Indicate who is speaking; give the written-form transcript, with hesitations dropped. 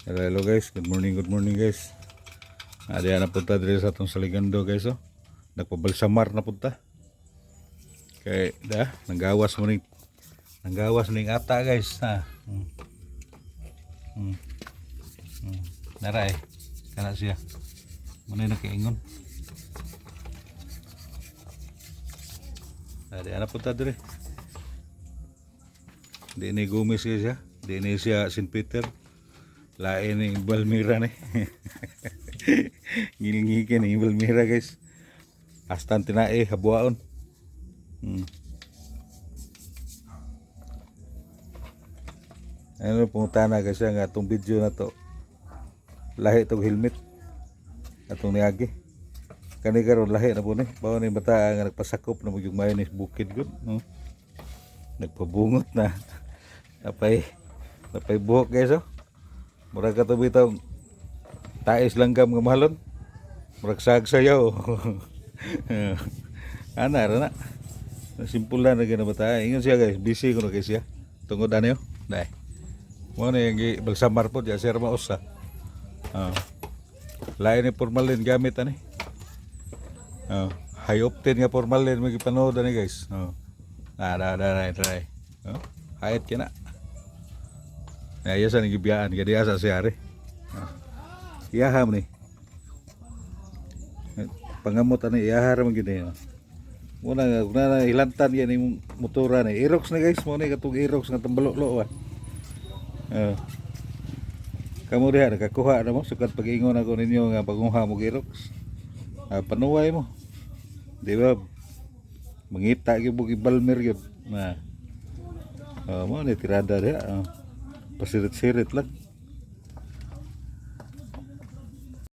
Speaker 1: Hello, hello guys. Good morning guys. Adi na punta diri sa atong Saligando, guys, oh. Nagpabalsamar na punta. Kay da nanggawas mo ning nanggawas ning ata, guys. Ha. Nara eh. Kana siya. Muna nakaingon. Adi na punta diri. Di ni Gomez, guys, ha. Di ni siya St. Peter. Lain ni Balmira ni. Ngilinghikin ni Balmira, guys. Hasta ang tinae, habuaon. Ano punta na guys nga atong video na to. Lahi tong helmet. Atong niagi. Kani karon lahi na po ni. Bawo ni bata nga nagpasakop na magyug mayo ni bukid gud, no? Nagpabungot na. Napay napay buhok, guys, oh. Murag kato bitaw tais langgam nga mahalon. Murag sagsayaw. Ana ra na. Simple lang na gina bata. Ingon siya, guys, busy kuno kay siya. Tungod ani oh. Dai. Mo na yung balsamar po diya sir maus sa. Oh. Lain ni formalin gamit ani. Oh. High octane nga formalin may gipanood ani, guys. Oh. Na na na na try. Oh. Hayat kina. Na iya sa gibiyaan kay diya sa siya ari. Oh. Iyaham ni. Pangamot ani iyaha ra man gyud ni. Oh. Muna nga kung na hilantan yan imong motora ni. Aerox na, guys, mo ni katong Aerox nga tambalolo ba. Oh. Kamo diha nakakuha na mo sukad pag-ingon ako ninyo nga panguha mo Aerox. Ah, panuway mo. Di ba? Mangita gyud mo gibalmer gyud. Na. Oh, mo ni tirada diha. Oh. Pasirit-sirit lang.